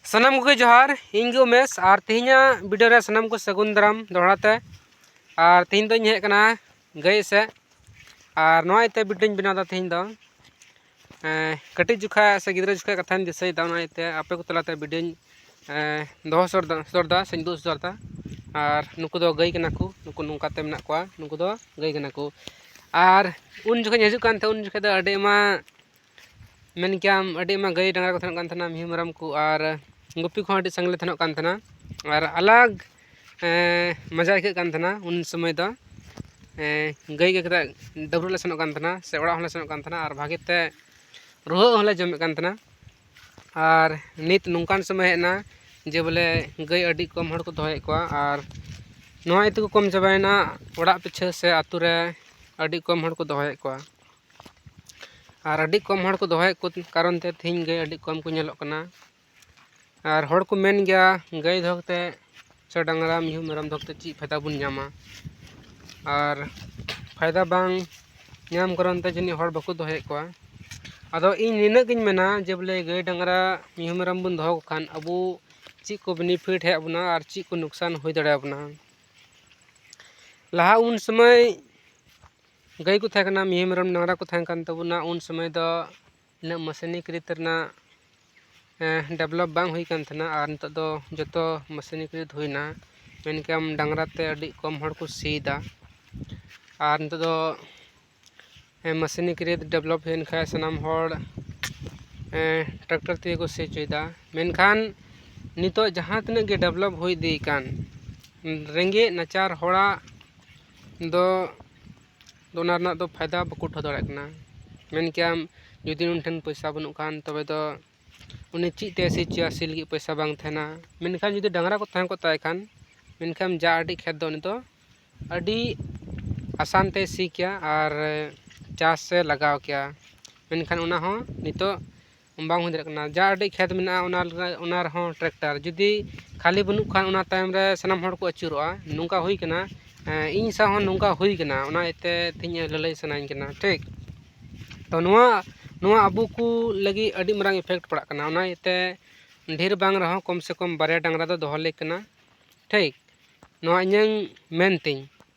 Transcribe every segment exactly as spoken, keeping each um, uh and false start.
ᱥᱟᱱᱟᱢ ᱠᱚᱜᱮ ᱡᱚᱦᱟᱨ, ᱤᱧ ᱜᱮ ᱩᱢᱮᱥ᱾ ᱟᱨ ᱛᱮᱦᱮᱧᱟᱜ video ᱨᱮ ᱥᱟᱱᱟᱢ ᱠᱚ ᱥᱟᱹᱜᱩᱱ ᱫᱟᱨᱟᱢ ᱫᱚᱦᱲᱟ ᱛᱮ᱾ ᱟᱨ ᱛᱮᱦᱮᱧ ᱫᱚᱧ ᱦᱮᱡ ᱟᱠᱟᱱᱟ ᱜᱟᱹᱭ ᱥᱮᱫ, ᱟᱨ ᱱᱚᱣᱟ ᱤᱭᱟᱹᱛᱮ video ᱧ ᱵᱮᱱᱟᱣ ᱮᱫᱟ ᱛᱮᱦᱮᱧ ᱫᱚ᱾ ᱮᱸ, ᱠᱟᱹᱴᱤᱡ ᱡᱚᱠᱷᱟ ᱥᱮ ᱜᱤᱫᱽᱨᱟᱹ ᱡᱚᱠᱷᱟ ᱠᱟᱛᱷᱟᱧ ᱫᱤᱥᱟᱹᱭᱮᱫᱟ, ᱚᱱᱟ ᱤᱭᱟᱹᱛᱮ ᱟᱯᱮ ᱠᱚ ᱛᱟᱞᱟᱛᱮ video ᱧ, ᱮᱸ, ᱫᱚᱦᱚ ᱥᱚᱫᱚᱨ ᱫᱟ, ᱥᱚᱫᱚᱨ ᱫᱟ ᱥᱮᱧ ᱩᱫᱩᱜ ᱥᱚᱫᱚᱨ ᱫᱟ᱾ ᱟᱨ ᱱᱩᱠᱩ ᱫᱚ ᱜᱟᱹᱭ ᱠᱟᱱᱟ ᱠᱚ, ᱱᱩᱠᱩ ᱱᱚᱝᱠᱟ ᱛᱮ ᱢᱮᱱᱟᱜ ᱠᱚᱣᱟ, ᱱᱩᱠᱩ ᱫᱚ ᱜᱟᱹᱭ ᱠᱟᱱᱟ ᱠᱚ᱾ ᱟᱨ ᱩᱱ ᱡᱚᱠᱷᱚᱱ ᱤᱧ ᱦᱤᱡᱩᱜ ᱠᱟᱱ ᱛᱟᱦᱮᱸᱫ, ᱩᱱ ᱡᱚᱠᱷᱚᱱ ᱫᱚ ᱟᱹᱰᱤ ᱟᱭᱢᱟ, ᱢᱮᱱ ᱠᱮᱭᱟᱢ, ᱟᱹᱰᱤ ᱟᱭᱢᱟ ᱜᱟᱹᱭ ᱰᱟᱝᱨᱟ ᱠᱚ ᱛᱟᱦᱮᱱᱚᱜ ᱠᱟᱱ ᱛᱟᱦᱮᱱᱟ, ᱢᱤᱦᱩ ᱢᱮᱨᱚᱢ ᱠᱚ, ᱟᱨ ᱜᱩᱯᱤ ᱠᱚᱦᱚᱸ ᱟᱹᱰᱤ ᱥᱟᱸᱜᱮ ᱞᱮ ᱛᱟᱦᱮᱱᱚᱜ ᱠᱟᱱ ᱛᱟᱦᱮᱱᱟ᱾ ᱟᱨ ᱟᱞᱟᱜᱽ, ᱮᱸ, ᱢᱚᱡᱟ ᱟᱹᱭᱠᱟᱹᱜ ᱠᱟᱱ ᱛᱟᱦᱮᱱᱟ ᱩᱱ ᱥᱚᱢᱚᱭ ᱫᱚ᱾ ᱮᱸ, ᱜᱟᱹᱭ ᱜᱮ ᱠᱟᱛᱮ ᱰᱟᱹᱵᱽᱨᱟᱹᱜ ᱞᱮ ᱥᱮᱱᱚᱜ ᱠᱟᱱ ᱛᱟᱦᱮᱱᱟ, ᱥᱮ ᱚᱲᱟᱜ ᱦᱚᱸᱞᱮ ᱥᱮᱱᱚᱜ ᱠᱟᱱ ᱛᱟᱦᱮᱱᱟ, ᱟᱨ ᱵᱷᱟᱜᱮ ᱛᱮ ᱨᱩᱣᱟᱹᱜ ᱦᱚᱸᱞᱮ ᱡᱚᱢᱮᱫ ᱠᱟᱱ ᱛᱟᱦᱮᱱᱟ᱾ ᱟᱨ ᱱᱤᱛ ᱱᱚᱝᱠᱟᱱ ᱥᱚᱢᱚᱭ ᱦᱮᱡ ᱮᱱᱟ ᱡᱮ ᱵᱚᱞᱮ ᱜᱟᱹᱭ ᱟᱹᱰᱤ ᱠᱚᱢ ᱦᱚᱲ ᱠᱚ ᱫᱚᱦᱚᱭᱮᱫ ᱠᱚᱣᱟ, ᱟᱨ ᱱᱚᱣᱟ ᱤᱭᱟᱹ ᱛᱮᱠᱚ ᱠᱚᱢ ᱪᱟᱵᱟᱭᱮᱱᱟ᱾ ᱚᱲᱟᱜ ᱯᱤᱪᱷᱟᱹ ᱥᱮ ᱟᱹᱛᱩ ᱨᱮ ᱟᱹᱰᱤ ᱠᱚᱢ ᱦᱚᱲ ᱠᱚ ᱫᱚᱦᱚᱭᱮᱫ ᱠᱚᱣᱟ, ᱟᱨ ᱟᱹᱰᱤ ᱠᱚᱢ ᱦᱚᱲ ᱠᱚ ᱫᱚᱦᱚᱭᱮᱫ ᱠᱚ ᱠᱟᱨᱚᱱ ᱛᱮ ᱛᱮᱦᱮᱧ ᱜᱟᱹᱭ ᱟᱹᱰᱤ ᱠᱚᱢ ᱠᱚ ᱧᱮᱞᱚᱜ ᱠᱟᱱᱟ᱾ ᱟᱨ ᱦᱚᱲ ᱠᱚ ᱢᱮᱱ ᱜᱮᱭᱟ, ᱜᱟᱹᱭ ᱫᱚᱦᱚ ᱠᱟᱛᱮ ᱥᱮ ᱰᱟᱝᱨᱟ ᱢᱤᱦᱩ ᱢᱮᱨᱚᱢ ᱫᱚᱦᱚ ᱠᱟᱛᱮ ᱪᱮᱫ ᱯᱷᱟᱭᱫᱟ ᱵᱚᱱ ᱧᱟᱢᱟ? ᱟᱨ ᱯᱷᱟᱭᱫᱟ ᱵᱟᱝ ᱧᱟᱢ ᱠᱟᱨᱚᱱ ᱛᱮ ᱡᱟᱹᱱᱤᱡ ᱦᱚᱲ ᱵᱟᱠᱚ ᱫᱚᱦᱚᱭᱮᱫ ᱠᱚᱣᱟ᱾ ᱟᱫᱚ ᱤᱧ ᱱᱤᱱᱟᱹᱜ ᱜᱤᱧ ᱢᱮᱱᱟ ᱡᱮ ᱵᱚᱞᱮ ᱜᱟᱹᱭ ᱰᱟᱝᱨᱟ ᱢᱤᱦᱩ ᱢᱮᱨᱚᱢ ᱵᱚᱱ ᱫᱚᱦᱚ ᱠᱚ ᱠᱷᱟᱱ ᱟᱵᱚ ᱪᱮᱫ ᱠᱚ benefit ᱦᱮᱡ ᱟᱵᱚᱱᱟ ᱟᱨ ᱪᱮᱫ ᱠᱚ ᱱᱩᱠᱥᱟᱱ ᱦᱩᱭ ᱫᱟᱲᱮᱭᱟᱵᱚᱱᱟ᱾ ᱞᱟᱦᱟ ᱩᱱ ᱥᱚᱢᱚᱭ ᱜᱟᱹᱭ ᱠᱚ ᱛᱟᱦᱮᱸ ᱠᱟᱱᱟ, ᱢᱤᱦᱩ ᱢᱮᱨᱚᱢ ᱰᱟᱝᱨᱟ ᱠᱚ ᱛᱟᱦᱮᱸ ᱠᱟᱱ ᱛᱟᱵᱚᱱᱟ, ᱩᱱ ᱥᱚᱢᱚᱭ ᱫᱚ ᱤᱱᱟᱹᱜ ᱢᱟᱥᱤᱱᱤᱠᱨᱤᱛ ᱨᱮᱱᱟᱜ, ᱮᱸ, develop ᱵᱟᱝ ᱦᱩᱭ ᱠᱟᱱ ᱛᱟᱦᱮᱱᱟ᱾ ᱟᱨ ᱱᱤᱛᱚᱜ ᱫᱚ ᱡᱚᱛᱚ ᱢᱟᱥᱤᱱᱤᱠᱨᱤᱛ ᱦᱩᱭᱱᱟ, ᱢᱮᱱᱠᱷᱟᱱ ᱰᱟᱝᱨᱟ ᱛᱮ ᱟᱹᱰᱤ ᱠᱚᱢ ᱦᱚᱲ ᱠᱚ ᱥᱤᱭᱮᱫᱟ᱾ ᱟᱨ ᱱᱤᱛᱚᱜ ᱫᱚ, ᱮᱸ, ᱢᱟᱥᱤᱱᱤᱠᱨᱤᱛ develop ᱦᱩᱭᱮᱱ ᱠᱷᱟᱱ ᱥᱟᱱᱟᱢ ᱦᱚᱲ, ᱮᱸ, tractor ᱛᱮᱜᱮ ᱠᱚ ᱥᱤ ᱦᱚᱪᱚᱭᱮᱫᱟ᱾ ᱢᱮᱱᱠᱷᱟᱱ ᱱᱤᱛᱚᱜ ᱡᱟᱦᱟᱸ ᱛᱤᱱᱟᱹᱜ ᱜᱮ develop ᱦᱩᱭ ᱤᱫᱤᱭ ᱠᱟᱱ, ᱨᱮᱸᱜᱮᱡ ᱱᱟᱪᱟᱨ ᱦᱚᱲᱟᱜ ᱫᱚ ᱫᱚ ᱚᱱᱟ ᱨᱮᱱᱟᱜ ᱫᱚ ᱯᱷᱟᱭᱫᱟ ᱵᱟᱠᱚ ᱩᱴᱷᱟᱹᱣ ᱫᱟᱲᱮᱭᱟᱜ ᱠᱟᱱᱟ᱾ ᱢᱮᱱ ᱠᱮᱭᱟᱢ, ᱡᱩᱫᱤ ᱩᱱᱤ ᱴᱷᱮᱱ ᱯᱚᱭᱥᱟ ᱵᱟᱹᱱᱩᱜ ᱠᱷᱟᱱ, ᱛᱚᱵᱮ ᱫᱚ ᱩᱱᱤ ᱪᱮᱫ ᱛᱮ ᱥᱤ ᱦᱚᱪᱚᱭᱟ? ᱥᱤ ᱞᱟᱹᱜᱤᱫ ᱯᱚᱭᱥᱟ ᱵᱟᱝ ᱛᱟᱦᱮᱱᱟ᱾ ᱢᱮᱱᱠᱷᱟᱱ ᱡᱩᱫᱤ ᱰᱟᱝᱨᱟ ᱠᱚ ᱛᱟᱦᱮᱸ ᱠᱚᱜ ᱛᱟᱭ ᱠᱷᱟᱱ, ᱢᱮᱱᱠᱷᱟᱱ ᱡᱟ ᱟᱹᱰᱤ ᱠᱷᱮᱛ ᱫᱚ ᱩᱱᱤ ᱫᱚ ᱟᱹᱰᱤ ᱟᱥᱟᱱ ᱛᱮᱭ ᱥᱤ ᱠᱮᱭᱟ ᱟᱨ ᱪᱟᱥ ᱮ ᱞᱟᱜᱟᱣ ᱠᱮᱭᱟ᱾ ᱢᱮᱱᱠᱷᱟᱱ ᱚᱱᱟ ᱦᱚᱸ ᱱᱤᱛᱚᱜ ᱵᱟᱝ ᱦᱩᱭ ᱫᱟᱲᱮᱭᱟᱜ ᱠᱟᱱᱟ᱾ ᱡᱟ ᱟᱹᱰᱤ ᱠᱷᱮᱛ ᱢᱮᱱᱟᱜᱼᱟ, ᱚᱱᱟ, ᱚᱱᱟ ᱨᱮᱦᱚᱸ tractor ᱡᱩᱫᱤ ᱠᱷᱟᱹᱞᱤ ᱵᱟᱹᱱᱩᱜ ᱠᱷᱟᱱ, ᱚᱱᱟ ᱛᱟᱭᱚᱢ ᱨᱮ ᱥᱟᱱᱟᱢ ᱦᱚᱲ ᱠᱚ ᱟᱹᱪᱩᱨᱚᱜᱼᱟ᱾ ᱱᱚᱝᱠᱟ ᱦᱩᱭ ᱠᱟᱱᱟ, ᱮᱸ, ᱤᱧ ᱥᱟᱶ ᱦᱚᱸ ᱱᱚᱝᱠᱟ ᱦᱩᱭ ᱠᱟᱱᱟ, ᱚᱱᱟ ᱤᱭᱟᱹᱛᱮ ᱛᱮᱦᱮᱧ ᱞᱟᱹᱞᱟᱹᱭ ᱥᱟᱱᱟᱧ ᱠᱟᱱᱟ, ᱴᱷᱤᱠ᱾ ᱛᱚ, ᱱᱚᱣᱟ, ᱱᱚᱣᱟ ᱟᱵᱚ ᱠᱚ ᱞᱟᱹᱜᱤᱫ ᱟᱹᱰᱤ ᱢᱟᱨᱟᱝ effect ᱯᱟᱲᱟᱜ ᱠᱟᱱᱟ᱾ ᱚᱱᱟ ᱤᱭᱟᱹᱛᱮ ᱰᱷᱮᱨ ᱵᱟᱝ ᱨᱮᱦᱚᱸ ᱠᱚᱢ ᱥᱮ ᱠᱚᱢ ᱵᱟᱨᱭᱟ ᱰᱟᱝᱨᱟ ᱫᱚ ᱫᱚᱦᱚ ᱞᱟᱹᱠ ᱠᱟᱱᱟ᱾ ᱴᱷᱤᱠ, ᱱᱚᱣᱟ ᱤᱧᱟᱹᱝ ᱢᱮᱱ ᱛᱤᱧ᱾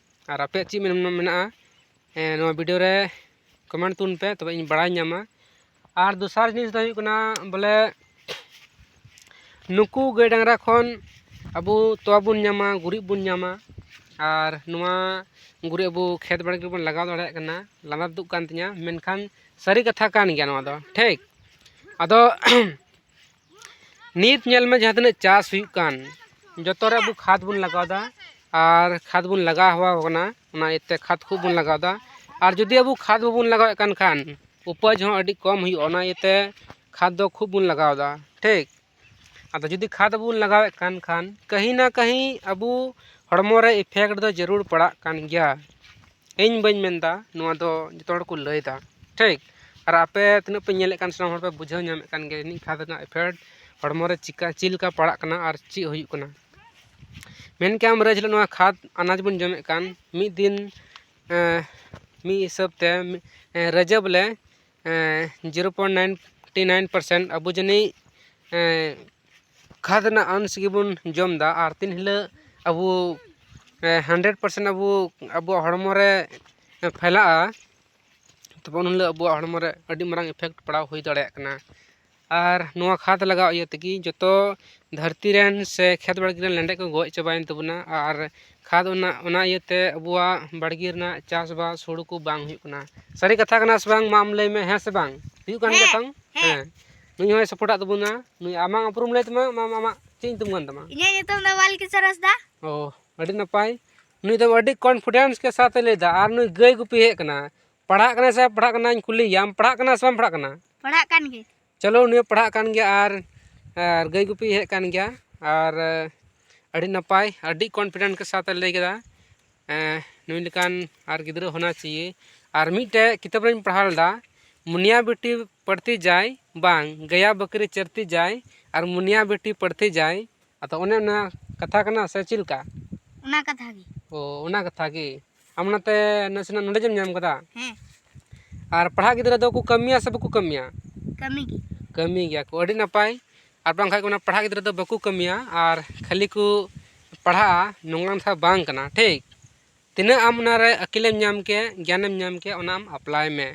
ᱟᱨ ᱟᱯᱮᱭᱟᱜ ᱪᱮᱫ ᱢᱮᱱ ᱢᱮᱱᱟᱜᱼᱟ, ᱮᱸ, ᱱᱚᱣᱟ video ᱨᱮ comment ᱛᱟᱵᱚᱱ ᱯᱮ, ᱛᱚᱵᱮ ᱤᱧ ᱵᱟᱲᱟᱭ ᱧᱟᱢᱟ᱾ ᱟᱨ ᱫᱚᱥᱟᱨ ᱡᱤᱱᱤᱥ ᱫᱚ ᱦᱩᱭᱩᱜ ᱠᱟᱱᱟ ᱵᱚᱞᱮ ᱱᱩᱠᱩ ᱜᱟᱹᱭ ᱰᱟᱝᱨᱟ ᱠᱷᱚᱱ ᱟᱵᱚ ᱛᱚᱣᱟ ᱵᱚᱱ ᱧᱟᱢᱟ, ᱜᱩᱨᱤᱡ ᱵᱚᱱ ᱧᱟᱢᱟ, ᱟᱨ ᱱᱚᱣᱟ ᱜᱩᱨᱤᱡ ᱟᱵᱚ ᱠᱷᱮᱛ ᱵᱟᱲᱜᱮ ᱨᱮᱵᱚᱱ ᱞᱟᱜᱟᱣ ᱫᱟᱲᱮᱭᱟᱜ ᱠᱟᱱᱟ᱾ ᱞᱟᱸᱫᱟ ᱛᱩᱫᱩᱜ ᱠᱟᱱ ᱛᱤᱧᱟᱹ, ᱢᱮᱱᱠᱷᱟᱱ ᱥᱟᱹᱨᱤ ᱠᱟᱛᱷᱟ ᱠᱟᱱ ᱜᱮᱭᱟ ᱱᱚᱣᱟ ᱫᱚ, ᱴᱷᱤᱠ᱾ ᱟᱫᱚ ᱱᱤᱛ ᱧᱮᱞ ᱢᱮ, ᱡᱟᱦᱟᱸ ᱛᱤᱱᱟᱹᱜ ᱪᱟᱥ ᱦᱩᱭᱩᱜ ᱠᱟᱱ, ᱡᱚᱛᱚ ᱨᱮ ᱟᱵᱚ ᱠᱷᱟᱫᱽ ᱵᱚᱱ ᱞᱟᱜᱟᱣᱫᱟ ᱟᱨ ᱠᱷᱟᱫᱽ ᱵᱚᱱ ᱞᱟᱜᱟᱣ ᱦᱮᱣᱟ ᱠᱟᱱᱟ, ᱚᱱᱟ ᱤᱭᱟᱹᱛᱮ ᱠᱷᱟᱫᱽ ᱠᱷᱩᱵ ᱵᱚᱱ ᱞᱟᱜᱟᱣᱫᱟ᱾ ᱟᱨ ᱡᱩᱫᱤ ᱟᱵᱚ ᱠᱷᱟᱫᱽ ᱵᱟᱵᱚᱱ ᱞᱟᱜᱟᱣᱮᱫ ᱠᱟᱱ ᱠᱷᱟᱱ ᱩᱯᱟᱹᱡᱽ ᱦᱚᱸ ᱟᱹᱰᱤ ᱠᱚᱢ ᱦᱩᱭᱩᱜᱼᱟ, ᱚᱱᱟ ᱤᱭᱟᱹᱛᱮ ᱠᱷᱟᱫᱽ ᱫᱚ ᱠᱷᱩᱵ ᱵᱚᱱ ᱞᱟᱜᱟᱣᱫᱟ, ᱴᱷᱤᱠ᱾ ᱟᱫᱚ ᱡᱩᱫᱤ ᱠᱷᱟᱫᱽ ᱵᱚᱱ ᱞᱟᱜᱟᱣᱮᱫ ᱠᱟᱱ ᱠᱷᱟᱱ ᱠᱟᱹᱦᱤ ᱱᱟ ᱠᱟᱹᱦᱤ ᱟᱵᱚ ᱦᱚᱲᱢᱚ ᱨᱮ effect ᱫᱚ ᱡᱟᱹᱨᱩᱲ ᱯᱟᱲᱟᱜ ᱠᱟᱱ ᱜᱮᱭᱟ᱾ ᱤᱧ ᱵᱟᱹᱧ ᱢᱮᱱᱫᱟ, ᱱᱚᱣᱟ ᱫᱚ ᱡᱚᱛᱚ ᱦᱚᱲ ᱠᱚ ᱞᱟᱹᱭᱫᱟ, ᱴᱷᱤᱠ᱾ ᱟᱨ ᱟᱯᱮ ᱛᱤᱱᱟᱹᱜ ᱯᱮ ᱧᱮᱞᱮᱫ ᱠᱟᱱ, ᱥᱟᱱᱟᱢ ᱦᱚᱲ ᱯᱮ ᱵᱩᱡᱷᱟᱹᱣ ᱧᱟᱢᱮᱫ ᱠᱟᱱ ᱜᱮᱭᱟ, ᱡᱟᱹᱱᱤᱡ ᱠᱷᱟᱫᱽ ᱨᱮᱱᱟᱜ effect ᱦᱚᱲᱢᱚ ᱨᱮ ᱪᱤᱠᱟ, ᱪᱮᱫ ᱞᱮᱠᱟ ᱯᱟᱲᱟᱜ ᱠᱟᱱᱟ ᱟᱨ ᱪᱮᱫ ᱦᱩᱭᱩᱜ ᱠᱟᱱᱟ᱾ ᱢᱮᱱ ᱠᱮᱭᱟᱢ, ᱨᱳᱡᱽ ᱦᱤᱞᱳᱜ ᱱᱚᱣᱟ ᱠᱷᱟᱫᱽ ᱟᱱᱟᱡᱽ ᱵᱚᱱ ᱡᱚᱢᱮᱫ ᱠᱟᱱ, ᱢᱤᱫ ᱫᱤᱱ, ᱮᱸ, ᱢᱤᱫ ᱦᱤᱥᱟᱹᱵ ᱛᱮ, ᱢᱤ-, ᱮᱸ, ᱨᱟᱹᱡᱟᱹ ᱵᱚᱞᱮ, ᱮᱸ, zero point nine nine percent ᱟᱵᱚ ᱡᱟᱹᱱᱤᱡ, ᱮᱸ, ᱠᱷᱟᱫᱽ ᱨᱮᱱᱟᱜ ᱟᱱᱥ ᱜᱮᱵᱚᱱ ᱡᱚᱢ ᱮᱫᱟ᱾ ᱟᱨ ᱛᱤᱱ ᱦᱤᱞᱳᱜ ᱟᱵᱚ, ᱮᱸ, hundred percent ᱟᱵᱚ, ᱟᱵᱚᱣᱟᱜ ᱦᱚᱲᱢᱚ ᱨᱮ ᱯᱷᱮᱞᱟᱜᱼᱟ, ᱛᱚᱵᱮ ᱩᱱ ᱦᱤᱞᱳᱜ ᱟᱵᱚᱣᱟᱜ ᱦᱚᱲᱢᱚ ᱨᱮ ᱟᱹᱰᱤ ᱢᱟᱨᱟᱝ effect ᱯᱟᱲᱟᱣ ᱦᱩᱭ ᱫᱟᱲᱮᱭᱟᱜ ᱠᱟᱱᱟ᱾ ᱟᱨ ᱱᱚᱣᱟ ᱠᱷᱟᱫᱽ ᱞᱟᱜᱟᱣ ᱤᱭᱟᱹ ᱛᱮᱜᱮ ᱡᱚᱛᱚ ᱫᱷᱟᱹᱨᱛᱤ ᱨᱮᱱ ᱥᱮ ᱠᱷᱮᱛ ᱵᱟᱲᱜᱮ ᱨᱮᱱ ᱞᱮᱸᱰᱮᱫ ᱠᱚ ᱜᱚᱡ ᱪᱟᱵᱟᱭᱮᱱ ᱛᱟᱵᱚᱱᱟ᱾ ᱟᱨ ᱠᱷᱟᱫᱽ ᱚᱱᱟ, ᱚᱱᱟ ᱤᱭᱟᱹᱛᱮ ᱟᱵᱚᱣᱟᱜ ᱵᱟᱲᱜᱮ ᱨᱮᱱᱟᱜ ᱪᱟᱥᱵᱟᱥ ᱦᱩᱲᱩ ᱠᱚ ᱵᱟᱝ ᱦᱩᱭᱩᱜ ᱠᱟᱱᱟ᱾ ᱥᱟᱹᱨᱤ ᱠᱟᱛᱷᱟ ᱠᱟᱱᱟ ᱥᱮ ᱵᱟᱝ? ᱢᱟ ᱟᱢ ᱞᱟᱹᱭ ᱢᱮ, ᱦᱮᱸ ᱥᱮ ᱵᱟᱝ? ᱦᱩᱭᱩᱜ ᱠᱟᱱ ᱜᱮᱭᱟ ᱦᱮᱸ, ᱛᱟᱢ? ᱦᱮᱸ᱾ ᱦᱮᱸ᱾ ᱱᱩᱭ ᱦᱚᱸᱭ support ᱟᱜ ᱛᱟᱵᱚᱱᱟ᱾ ᱱᱩᱭ ᱟᱢᱟᱜ ᱩᱯᱨᱩᱢ ᱞᱟᱹᱭ ᱛᱟᱢᱟ, ᱢᱟ, ᱟᱢᱟᱜ ᱪᱮᱫ ᱧᱩᱛᱩᱢ ᱠᱟᱱ ᱛᱟᱢᱟ? ᱤᱧᱟᱹᱜ ᱧᱩᱛᱩᱢ ᱫᱚ ᱵᱟᱞᱠᱤᱥᱚᱨ ᱦᱟᱸᱥᱫᱟ᱾ ᱚ, ᱟᱹᱰᱤ ᱱᱟᱯᱟᱭ᱾ ᱱᱩᱭ ᱫᱚ ᱟᱹᱰᱤ confidence ᱠᱮ ᱥᱟᱛᱷ ᱮ ᱞᱟᱹᱭ ᱮᱫᱟ᱾ ᱟᱨ ᱱᱩᱭ ᱜᱟᱹᱭ ᱜᱩᱯᱤ ᱦᱮᱡ ᱠᱟᱱᱟ᱾ ᱯᱟᱲᱦᱟᱜ ᱠᱟᱱᱟᱭ ᱥᱮ ᱯᱟᱲᱦᱟᱜ ᱠᱟᱱᱟ? ᱤᱧ ᱠᱩᱞᱤᱭᱮᱭᱟ, ᱟᱢ ᱯᱟᱲᱦᱟᱜ ᱠᱟᱱᱟ ᱥᱮ ᱵᱟᱢ ᱯᱟᱲᱦᱟᱜ ᱠᱟᱱᱟ? ᱯᱟᱲᱦᱟᱜ ᱠᱟᱱ ᱜᱮ᱾ ᱪᱚᱞᱚ, ᱩᱱᱤ ᱦᱚᱸ ᱯᱟᱲᱦᱟᱜ ᱠᱟᱱ ᱜᱮᱭᱟ᱾ ᱟᱨ, ᱟᱨ ᱜᱟᱹᱭ ᱜᱩᱯᱤ ᱦᱮᱡ ᱠᱟᱱ ᱜᱮᱭᱟ᱾ ᱟᱨ, ᱟᱹᱰᱤ ᱱᱟᱯᱟᱭ, ᱟᱹᱰᱤ confident ᱠᱮ ᱥᱟᱛᱷ ᱮ ᱞᱟᱹᱭ ᱠᱮᱫᱟ᱾ ᱮᱸ, ᱱᱩᱭ ᱞᱮᱠᱟᱱ ᱟᱨ ᱜᱤᱫᱽᱨᱟᱹ ᱦᱳᱱᱟ ᱪᱟᱦᱤᱭᱮ᱾ ᱟᱨ ᱢᱤᱫᱴᱮᱡ ᱠᱤᱛᱟᱹᱵ ᱨᱤᱧ ᱯᱟᱲᱦᱟᱣ ᱞᱮᱫᱟ, ᱢᱩᱱᱤᱭᱟ ᱵᱤᱴᱤ ᱯᱟᱹᱲᱛᱤ ᱡᱟᱭ, ᱵᱟᱝ, ᱜᱟᱭᱟ ᱵᱟᱹᱠᱨᱤ ᱪᱟᱹᱨᱛᱤ ᱡᱟᱭ, ᱟᱨ ᱢᱩᱱᱤᱭᱟ ᱵᱤᱴᱤ ᱯᱟᱹᱲᱛᱤ ᱡᱟᱭ᱾ ᱟᱫᱚ ᱚᱱᱮ ᱚᱱᱟ ᱠᱟᱛᱷᱟ ᱠᱟᱱᱟ ᱥᱮ ᱪᱮᱫ ᱞᱮᱠᱟ? ᱚᱱᱟ ᱠᱟᱛᱷᱟ ᱜᱮ᱾ ᱚ, ᱚᱱᱟ ᱠᱟᱛᱷᱟ ᱜᱮ᱾ ᱟᱢ ᱚᱱᱟᱛᱮ ᱱᱟᱥᱮᱱᱟᱜ knowledge ᱮᱢ ᱧᱟᱢ ᱠᱟᱫᱟ? ᱦᱮᱸ᱾ ᱟᱨ ᱯᱟᱲᱦᱟᱜ ᱜᱤᱫᱽᱨᱟᱹ ᱫᱚ ᱠᱚ ᱠᱟᱹᱢᱤᱭᱟ ᱥᱮ ᱵᱟᱠᱚ ᱠᱟᱹᱢᱤᱭᱟ? ᱠᱟᱹᱢᱤ ᱜᱮ᱾ ᱠᱟᱹᱢᱤ ᱜᱮᱭᱟ ᱠᱚ, ᱟᱹᱰᱤ ᱱᱟᱯᱟᱭ᱾ ᱟᱨ ᱵᱟᱝᱠᱷᱟᱡ ᱚᱱᱟ ᱯᱟᱲᱦᱟᱜ ᱜᱤᱫᱽᱨᱟᱹ ᱫᱚ ᱵᱟᱠᱚ ᱠᱟᱹᱢᱤᱭᱟ ᱟᱨ ᱠᱷᱟᱹᱞᱤ ᱠᱚ ᱯᱟᱲᱦᱟᱜᱼᱟ, ᱱᱚᱝᱠᱟᱱ ᱠᱟᱛᱷᱟ ᱵᱟᱝ ᱠᱟᱱᱟ, ᱴᱷᱤᱠ? ᱛᱤᱱᱟᱹᱜ ᱟᱢ ᱚᱱᱟᱨᱮ ᱟᱹᱠᱤᱞᱮᱢ ᱧᱟᱢ ᱠᱮ, ᱜᱮᱭᱟᱱᱮᱢ ᱧᱟᱢ ᱠᱮ, ᱚᱱᱟ ᱟᱢ ᱟᱯᱞᱟᱭ ᱢᱮ᱾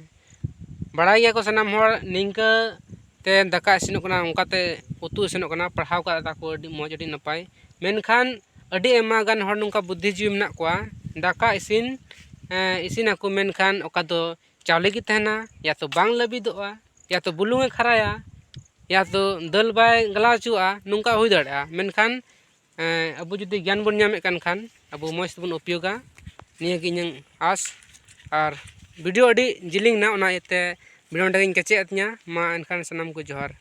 ᱵᱟᱲᱟᱭ ᱜᱮᱭᱟ ᱠᱚ ᱥᱟᱱᱟᱢ ᱦᱚᱲ, ᱱᱤᱝᱠᱟᱹ ᱛᱮ ᱫᱟᱠᱟ ᱤᱥᱤᱱᱚᱜ ᱠᱟᱱᱟ, ᱚᱱᱠᱟᱛᱮ ᱩᱛᱩ ᱤᱥᱤᱱᱚᱜ ᱠᱟᱱᱟ, ᱯᱟᱲᱦᱟᱣ ᱠᱟᱜ ᱛᱟᱠᱚ ᱟᱹᱰᱤ ᱢᱚᱡᱽ, ᱟᱹᱰᱤ ᱱᱟᱯᱟᱭ᱾ ᱢᱮᱱᱠᱷᱟᱱ ᱟᱹᱰᱤ ᱟᱭᱢᱟ ᱜᱟᱱ ᱦᱚᱲ ᱱᱚᱝᱠᱟ ᱵᱩᱫᱽᱫᱷᱤᱡᱤᱵᱤ ᱢᱮᱱᱟᱜ ᱠᱚᱣᱟ, ᱫᱟᱠᱟ ᱤᱥᱤᱱ, ᱮᱸ, ᱤᱥᱤᱱᱟᱠᱚ, ᱢᱮᱱᱠᱷᱟᱱ ᱚᱠᱟ ᱫᱚ ᱪᱟᱣᱞᱮ ᱜᱮ ᱛᱟᱦᱮᱱᱟ, ᱭᱟ ᱛᱚ ᱵᱟᱝ ᱞᱟᱹᱵᱤᱫᱚᱜᱼᱟ, ᱭᱟ ᱛᱚ ᱵᱩᱞᱩᱝ ᱮ ᱠᱷᱟᱨᱟᱭᱟ, ᱭᱟ ᱛᱚ ᱫᱟᱹᱞ ᱵᱟᱭ ᱜᱟᱞᱟᱣ ᱦᱚᱪᱚᱣᱟᱜᱼᱟ, ᱱᱚᱝᱠᱟ ᱦᱩᱭ ᱫᱟᱲᱮᱭᱟᱜᱼᱟ᱾ ᱢᱮᱱᱠᱷᱟᱱ ᱮᱸ, ᱟᱵᱚ ᱡᱩᱫᱤ ᱜᱮᱭᱟᱱ ᱵᱚᱱ ᱧᱟᱢᱮᱫ ᱠᱟᱱ ᱠᱷᱟᱱ, ᱟᱵᱚ ᱢᱚᱡᱽ ᱛᱮᱵᱚᱱ ᱩᱯᱭᱳᱜᱟ᱾ ᱱᱤᱭᱟᱹ ᱜᱮ ᱤᱧᱟᱹᱝ ᱟᱥ᱾ ᱟᱨ video ᱟᱹᱰᱤ ᱡᱮᱞᱮᱧ ᱮᱱᱟ, ᱚᱱᱟ ᱤᱭᱟᱹᱛᱮ video ᱱᱚᱸᱰᱮ ᱜᱤᱧ ᱠᱮᱪᱮᱫ ᱟᱹᱛᱤᱧᱟ᱾ ᱢᱟ ᱮᱱᱠᱷᱟᱱ ᱥᱟᱱᱟᱢ ᱠᱚ ᱡᱚᱦᱟᱨ᱾